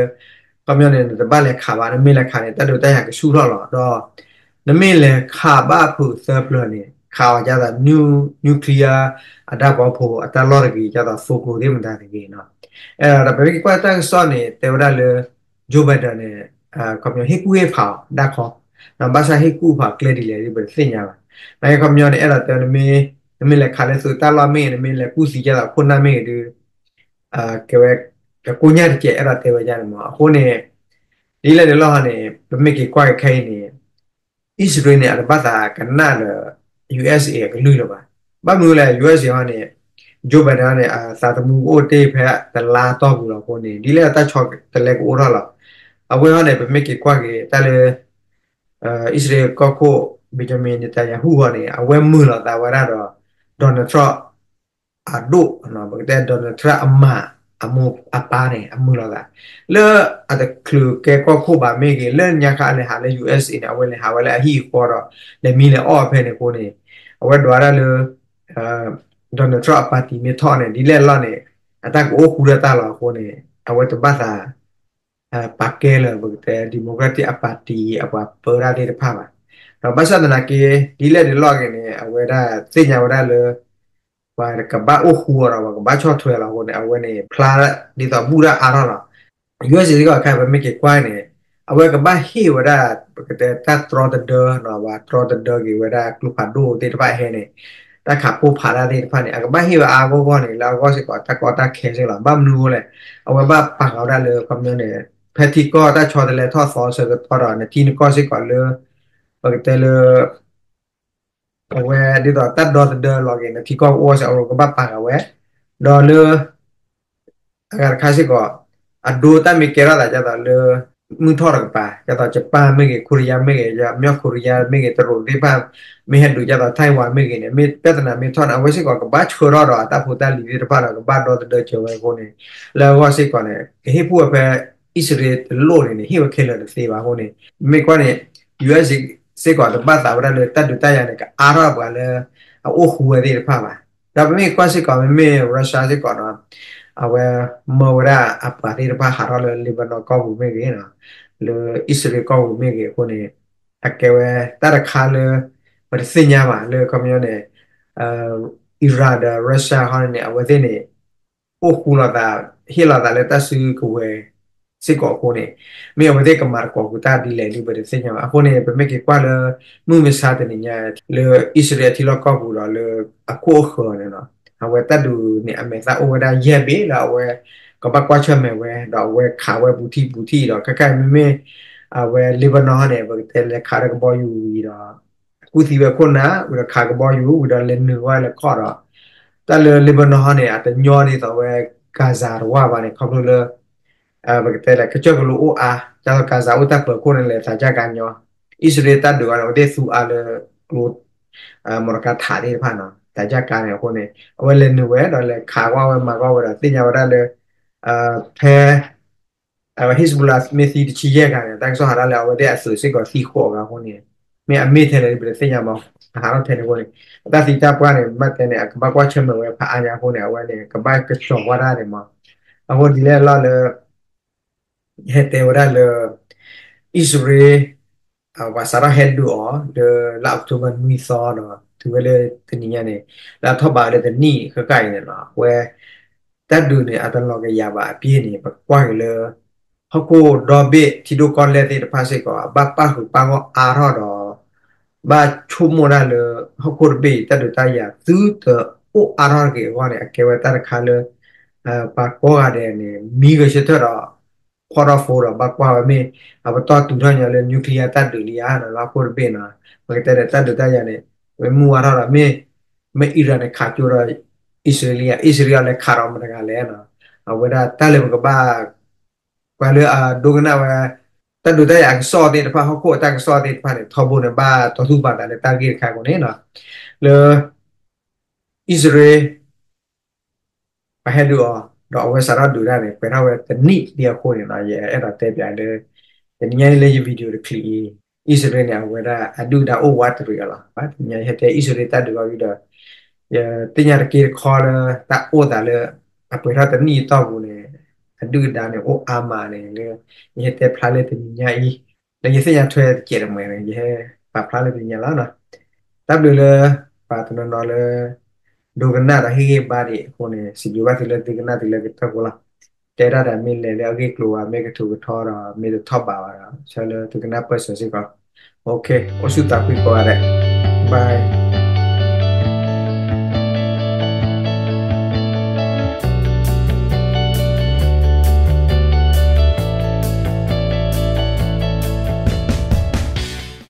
ပညီန့ၣ် နတဘၣ်လဲၤခးဘၣ် နမ့ၢ်လဲၤခးန့ၣ် တၢ်ဒုးတၢ်ယၤကဆူၣ်ထီၣ်လီၤ ဒီး နမ့ၢ်လဲၤခးဘၣ်ဖုးသၢပျၢၤန့ၣ် ခးအီၤဒ်သိး nuclear အတၢ်ဘီဖိ အတၢ်လီၢ်တဂ့ၤ ဒ်သိးသိကျိၤသ့ၣ်မတၤတဂ့ၤနီၤ အဲၣ်ဒိးဒီး ပမ့ၢ်က့ၤကွၢ်တၢ်ကစီၣ်န့ၣ် တဲဝဲဒၣ်လၢ Joe Biden န့ၣ် ခီပညီဟ့ၣ်ကူၣ်ဟ့ၣ်ဖးအီၤဒၣ်ခီ ဘၣ်ဆၣ်ဟ့ၣ်ကူၣ်ဖးကျဲဒ်လဲၣ်ဒ်ပတသ့ၣ်ညါဘၣ် နာ်က့ခီပညီန့ၣ် အဲၣ်ဒိးတဲနမ့ၢ် မ့ၢ်လဲၤခးလၢသုးတၢ်လီၢ်မ့ၢ်ဂ့ၤ နမ့ၢ်လဲၤကူၣ်သံကသိးခိၣ်နၢ်မ့ၢ်ဂ့ၤဒုး ကဲဝဲ ကကိညၢ်တကဲး အဲၣ်ဒိးတဲဝဲဒ်န့ၣ်မး. အဃိန့ၣ် ဒ်လဲၣ်ဒ်လဲၣ်ဟီန့ၣ် ပမ့ၢ်က့ၤကွၢ်က့ၤခဲအံၤန့ၣ် အံၣ်စရ့လးန့ၣ် အတဘၣ်သးကနၣ်လၢ ယူအက်စ့ၣ် အကလုၢ်လၢၤဘၣ်. ဘၣ်မနုၤလဲၣ် ယူအက်စ့ၣ် ဟီန့ၣ် Joe Biden န့ၣ် အသးသမူကအိၣ်တ့ၢ်ဖဲတလါတီၢ်ပူၤလီၤအဃိန့ၣ် ဒ်လဲၣ်တၢ်ဆီတလဲကအိၣ်ထီၣ်လီၤ. အဝဲဟီန့ၣ် ပမ့ၢ်က့ၤကွၢ်က့ၤတၢ်လၢ အံၣ်စရ့လးကီၢ်ခိၣ် Benjamin Netanyahu ဟီန့ၣ် အဝဲမုာ်လိာ်သးဝဲဒၣ်ဒီး Donald Trump အဒိၣ် ပကတဲ Donald Trump အမါ အမိၢ်အပၢ်န့ၣ် အမုာ်လိာ်သး လၢအတချုးကဲကီၢ်ခိၣ်ဘၣ်မ့ၢ်ဂ့ၤ လၢညါခါအလဲၤဟးလၢ ယူအက်စ့ၣ် န့ၣ် အဝဲလဲၤဟးဝဲလၢအဟံၣ်အဃီဒီး လဲၤမံလဲၤအီၣ်ဖဲန့ၣ်အဃိန့ၣ် အဝဲဒွးဒၣ်လၢ Donald Trump အပၣ်တံၣ်မ့ၢ်ထီၣ်န့ၣ် ဒ်လဲၣ်လီၤန့ၣ် အတၢ်ကအိၣ်ဃူဒီးတၢ်လီၤအဃိန့ၣ် အဝဲတဘၣ်သး ပာ်ကဲလၢ ပကတဲ Democratic အပၣ်တံၣ်အပှၤပၢတၢ်သ့ၣ်တဖၣ်ဘၣ်. ဒီးဘၣ်ဆၣ်သနာ်က့ ဒ်လဲၣ်ဒ်လဲၣ်ဂ့ၤန့ၣ် အဝဲဒၣ်သ့ၣ်ညါဝဲဒၣ်လၢ ပှၤကဘၣ်အိၣ်ဃူအီၤဒီး ပှၤကဘၣ်ဆီၣ်ထွဲလီၤအဃိန့ၣ် အဝဲန့ၣ် ဖျါဒ်သိးဘူၣ်တၢ်အါထီၣ်လီၤ. ယူအက်စ့ၣ် စ့ၢ်ကီးခဲအံၤ ပမ့ၢ်က့ၤကွၢ်န့ၣ် အဝဲကဘၣ်ဟ့ၣ်ဝဲဒၣ် ပကတဲတၢ်တြီတဒၢ ပှၤတြီတဒၢက့ၤဝဲဒၣ်ကျိဖးဒိၣ်သ့ၣ်တဖၣ်ဟဲန့ၣ် တၢ်ခးပိၢ်ဖးတၢ်သ့ၣ်တဖၣ်န့ၣ် အကဘၣ်ဟ့ၣ်ဝဲအါအါဂီၢ်ဂီၢ်န့ၣ် လၢအဂီၢ်စ့ၢ်ကီး တၢ်ကီတၢ်ခဲစ့ၢ်ကီးလီၤ. ဘၣ်မနုၤအဃိလဲၣ် အဝဲဘၣ်ပာ်ဃာ်ဝဲဒၣ်လၢ ခီပညီန့ၣ် ဖဲထံကီၢ်တၢ်ဆီတလဲထီၣ်သီဆၢကတီၢ်ဒီး နထံနကီၢ်စ့ၢ်ကီးလၢ ပကတဲလၢ အဝဲဒ်သိးတၢ်ဒီသဒၢလီၤက့ၤ နထံကီၢ်ကအိၣ်စ့ၢ်ကီး အဝဲကဘၣ်ပာ်ဃာ်ဝဲ ဒီးလၢ အဂၤတခါစ့ၢ်ကီး အဒိတၢ်မ့ၢ်ကဲထီၣ်သးဒ်သိးလၢ မုၢ်ထီၣ်တကပၤ ဒ်သိး Japan မ့ၢ်ဂ့ၤ ခိရံယါမ့ၢ်ဂ့ၤ မၠီၢ်ခိရံယါမ့ၢ်ဂ့ၤ တရူးသ့ၣ်တဖၣ် မ့ၢ်ဟဲဒုးဒ်သိး Taiwan မ့ၢ်ဂ့ၤန့ၣ် မ့ၢ်ပြဿနာမ့ၢ်ထီၣ်န့ၣ် အဝဲစ့ၢ်ကီးကဘၣ်ဆှၢထီၣ်ဒီးအတၢ်ဖိတၢ်လံၤသ့ၣ်တဖၣ်ဒီး ကဘၣ်ဒီသဒၢစၢၤဝဲအဃိန့ၣ် လၢအဂီၢ်စ့ၢ်ကီးန့ၣ် ကဟ့ၣ်ဖှိၣ်ဝဲဖဲ အံၣ်စရ့လးတလိၣ်န့ၣ်န့ၣ် ဟ့ၣ်ဝဲခဲလၢာ်တသ့ဘၣ်အဃိန့ၣ် မ့ၢ်ကွၢ်န့ၣ် ယူအက်စ့ၣ် စ့ၢ်ကီးတဘၣ်သးဝဲဒၣ်လၢတၢ်ဒုးတၢ်ယၤန့ၣ် ကအါထီၣ်ပှၤလၢ အအိၣ်ဃူဝဲသ့ၣ်တဖၣ်ဘၣ်. ဒီးပမ့ၢ်ကွၢ်စ့ၢ်ကီး မ့မ့ၢ် Russia စ့ၢ်ကီးန့ၣ် အဝဲမၢဝဲဒၣ်အပှၤသ့ၣ်တဖၣ်ဟးထီၣ်လၢ Lebanon ကီၢ်ပူၤမ့ၢ်ဂ့ၤ လၢအံၣ်စရ့လးကီၢ်ပူၤမ့ၢ်ဂ့ၤအဃိန့ၣ် အကဲဝဲတၢ်တခါလၢ ပတသ့ၣ်ညါဘၣ်လၢခီပညီန့ၣ် Iran ဒီး Russia ဟီန့ၣ် အဝဲသ့ၣ်န့ၣ် အိၣ်ဃူလိာ်သး ဟ့ၣ်လိာ်သးလၢတၢ်စုကဝဲၤစ့ၢ်ကီးအဃိန့ၣ် မ့ၢ်အဝဲသ့ၣ်ကမၤသကိးဃုာ်တၢ်ဒ်လဲၣ်ဒ်ပတသ့ၣ်ညါဘၣ်. အဃိန့ၣ် ပမ့ၢ်က့ၤကွၢ်လၢ မုၢ်မဆါတနံၤညါ လၢအံၣ်စရ့လးထံလီၢ်ကီၢ်ပူၤဒီးလၢ အခိၣ်အဃၢၤန့ၣ် အဝဲတၢ်ဒုးန့ၣ် အမဲာ်သၣ်အိၣ်ဝဲဒၣ်ယဲၢ်ဘ့ၣ်လၢအဝဲ ကဘၣ်ကွၢ်ဆၢၣ်မဲာ်ဝဲ ဒီးအဝဲခးဝဲဘူးထံၣ်ဘူးထံၣ်ဒီး ခဲခါအံၤမ့မ့ၢ် အဝဲ Lebanon ဟီန့ၣ် ပကတဲလဲၤခးဒီးကဘီယူၤဝံၤဒီး ကူၣ်သံဝဲခိၣ်နၢ် ဝံၤဒီးခးကဘီယူၤ ဝံၤဒီးလဲၤနုာ်ဝဲလဲၤခီၣ်ဒီး တၢ်လၢ Lebanon ဟီန့ၣ် အတညီဒ်သိးဝဲ Gaza တဝၢ်ဘၣ်န့ၣ် ခီဖျိလၢ ပကတဲလဲၣ် ကစၢၢ်ကလိအိၣ်အါ ဒ်သိး Gaza အိၣ်တၢ်ပၢၤခိၣ်န့ၣ်လဲၣ် သးစၢ်ကါညီ အံၣ်စရ့လးတၢ်ဒုးအီၤန့ၣ် အဝဲသ့ၣ်သူအါလၢ ကျိ မီၤတကါထးသ့ၣ်တဖၣ်န့ၣ် သးစၢ်ကါန့ၣ်အဃိန့ၣ် အဝဲလဲၤနုာ်ဝဲဒီးလဲၤခးကွၢ်ဝဲမၤကွၢ်ဝဲဒီးသ့ၣ်ညါဝဲဒၣ်လၢ ဖဲ အဝဲ Hezbollah မ့ၢ်သံတဆံယဲၢ်ဂၤန့ၣ် တၢ်ကစီၣ်ဟးထီၣ်လၢ အဝဲသ့ၣ်အသုးစ့ၢ်ကီးသံဃိးဂၤအဃိန့ၣ် မ့ၢ်အမ့ၢ်ထဲလဲၣ် ပတသ့ၣ်ညါမး အဟးထီၣ်ထဲန့ၣ်အဃိန့ၣ် အတၢ်သံတၢ်ပှၢ်န့ၣ် ဘၣ်တဲန့ၣ် အကဘၣ်ကွၢ်ဆၢၣ်မဲာ်ဝဲဖးအါညါအဃိန့ၣ် အဝဲန့ၣ် ကဘၣ်ကစီၤဝဲဒၣ်န့ၣ်မး အဃိဒ်လဲၣ်လီၤလၢ ယဟဲတဲဝဲဒၣ်လၢ အံၣ်စရ့လး ပှၤစးထီၣ်ဟဲဒုးအီၤ လၢလါ October နွံသီဒီး တုၤဝဲလၢတနံၤညါန့ၣ် လၢအထီၣ်ဘးဝဲလၢတနံၣ်ဃၣ်ဃၣ်အံၤန့ၣ်လီၤ. အဝဲ တၢ်ဒုးန့ၣ် အတလီၤကယၤဘၣ်အပျ့ၤန့ၣ် ပကွၢ်က့ၤလၢ ဟီၣ်ခိၣ်ဒီဘ့ၣ်ထံဒိၣ်ကီၢ်လဲၢ်သ့ၣ်တဖၣ်စ့ၢ်ကီး ဘၣ်ပၣ်ဃုာ်ပၣ်ဂီၢ်အါထီၣ်ဒီး ဘၣ်ဆိကမိၣ်ဒၣ်လၢ ဟီၣ်ခိၣ်တဘ့ၣ်အံၤ တၢ်ဒုးတၢ်ယၤသုတအိၣ်အါထီၣ်တဂ့ၤအဂီၢ်န့ၣ် အကဲဝဲတၢ်တခါလၢ ပှၤကိးဂၤဒဲးန့ၣ် မံဂဲၤဆၢထၢၣ်ဒီး ဖီၣ်ထီၣ်ဖိဒီးဘၣ်ကွၢ်ဝဲမ့ၢ် အပတီၢ်တုၤထီၣ်ညီလၢ nuclear တၢ်ဒုးလံဧါန့ၣ်လီၤ. ဟီၣ်ခိၣ်တဘ့ၣ်န့ၣ် ပကတဲဒီးတၢ်ဒုးတၢ်ယၤန့ၣ် ဝဲမုၢ်ဝါထီၣ်ဒီးမ့ၢ် မ့ၢ် Iran န့ၣ်ခးကၠိဒီး အံၣ်စရ့လးဧါ အံၣ်စရ့လးလဲၤခးဒီးမတၤတဂၤလဲၣ်န့ၣ် အဝဲဒၣ်တၢ်လၢပကဘၣ် ပှၤလၢအဒိကနၣ်ဝဲ တၢ်ဒုးတၢ်ယၤအကစီၣ်သ့ၣ်တဖၣ် ဟီၣ်ခိၣ်အတၢ်ကစီၣ်သ့ၣ်တဖၣ်န့ၣ် ထီဘိန့ၣ် ဘၣ်တီၤသူၣ်ပာ်သးလၢတၢ်ဂ့ၢ်တခါအဃိန့ၣ် လၢ အံၣ်စရ့လး ပှၤဟဲဒုးအီၤ ဒီးအဝဲစးထီၣ်ဒုးတၢ်န့ၣ် ပှဲၤထီၣ်ဝဲတနံၣ်ဒံးအဃိန့ၣ်လီၤ. ယအဲၣ်ဒိးတဲပျးလၢ တနံၤညါအံၤလၢယ video တချံးအံၤ အံၣ်စရ့လးန့ၣ် အဝဲဒၣ်အဒုၣ်ဒါအိၣ်ဝးတရံးအီၤလီၤ. ဘၣ်တနံၤညါအံၤ ဟဲတဲအံၣ်စရ့လးတၢ်ဒုးအီၤဝံၤဒီး ယသ့ၣ်ညါတက့ၢ်တခီလၢ တၢ်အိၣ်သးလၢ အပှဲၤထီၣ်တနံၣ်အတီၢ်ပူၤန့ၣ် အဒုၣ်အဒါန့ၣ် အိၣ်အါမးန့ၣ်လၢ ယဟဲတဲဖျါလၢတနံၤညါအံၤ လၢယသ့ၣ်ညါထွဲတကဲးတမှဲၤန့ၣ် ယဟဲပာ်ဖျါလၢတနံၤညါလီၤ. တၢ်ဘျုးလၢ ပှၤတနီၤနီၤလၢ ဒိကနၣ်ဒီးဟ့ၣ်ဂံၢ်ဘါဒံးအဃိန့ၣ် စံးဘျုးဘၣ်သုလၢသုကနၣ်တုၤလၢကတၢၢ်ဖိလီၤ. တဲဒၣ်ဒီးမ့ၢ်လဲၤလၢအဂ့ၢ်ကျိၤဘၣ် မ့ၢ်ကထူးကထီဒီး မ့ၢ်တထီၣ်ဘးဘၣ်ဒီး ဆၢလၢသုကနၣ်ပၢၢ်ဆၢစ့ၢ်ကီး. အိၣ်ဆူၣ်သးဖှံကိးဂၤဒဲး bye.